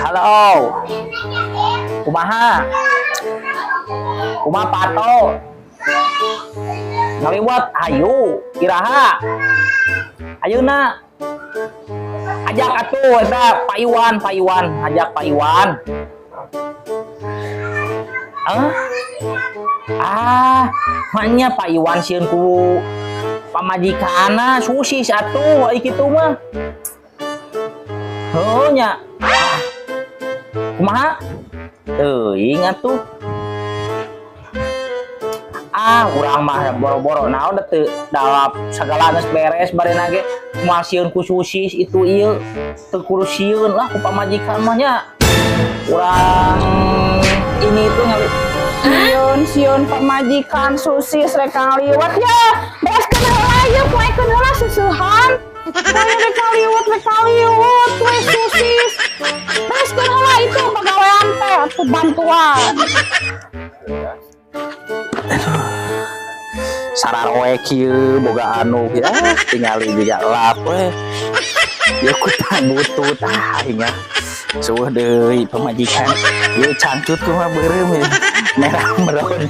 Halo. Kumaha? Kumaha, Pato? Ngaliwat, ayo, iraha. Ayeuna. Ajak atuh eta Pak Iwan, Pak Iwan, ajak Pak Iwan. Ah? Ah, maknya Pak Iwan sieun ku pamajikanna susis atuh ai kitu mah. Heuh nya. Ah. Kumaha? Teuing atuh. Ah, urang mah boro-boro naon da teu dalap sagala geus beres barena ge moal sieun ku susis itu ieu teu kudu sieun lah ku pamajikan mah nya. Urang ini itu ngali. Sieun sieun pamajikan susis rek ngaliwat ya. Bereskeun heula ieu, poekeun heula seusehan. Saya rek ngaliwat we susis. Bereskeun heula itu pagawean teh atuh bantuan. Sararoe kieu boga anu ya tingali juga lap we. Ya ku butut ah aing ah. Sueuh deui pamajikan. Ieu cangcut kumaha beureum ya. Merah merona.